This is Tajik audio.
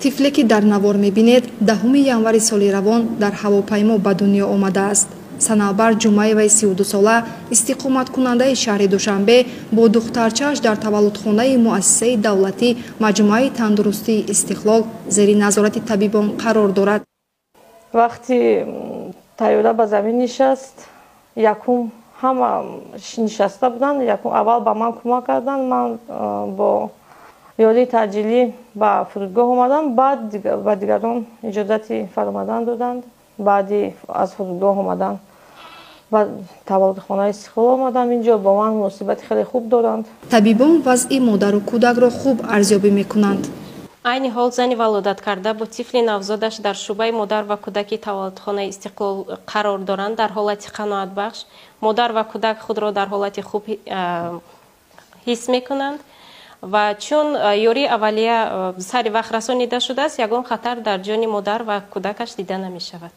Тифле, ки дар навор мебинед, 10 январи соли равон дар ҳавопаймо ба дунё омадааст. Санавбар Ҷумаеваи 32сола, истиқоматкунандаи шаҳри Душанбе, бо духтарчааш дар таваллудхонаи муассисаи давлатӣ Маҷмӯаи тандурустии «Истиқлол» зери назорати табибон қарор дорад. Вақти тайёра ба замин нишаст, якум ҳама нишаста буданд. Якум аввал ба ман кӯмак карданд. Ман бо ёрии таъҷилӣ ба фурудгоҳ омадам, баъд ба дигарон иҷозати фаромадан доданд. Баъди аз фурудгоҳ омадан ба таваллудхонаи «Истиқлол» омадам. Инҷо бо ман муносибати хеле хуб доранд. Табибон вазъи модару кӯдакро хуб арзёбӣ мекунанд. Айни ҳол зани валодаткарда бо тифли навзодаш дар шӯъбаи модар ва кӯдаки таваллудхонаи «Истиқлол» қарор доранд, дар ҳолати қаноатбахш. Модар ва кӯдак худро дар ҳолати хуб ҳис мекунанд ва чун ёрии аввалия сари вақт расонида шудааст, ягон хатар дар ҷони модар ва кӯдакаш дида намешавад.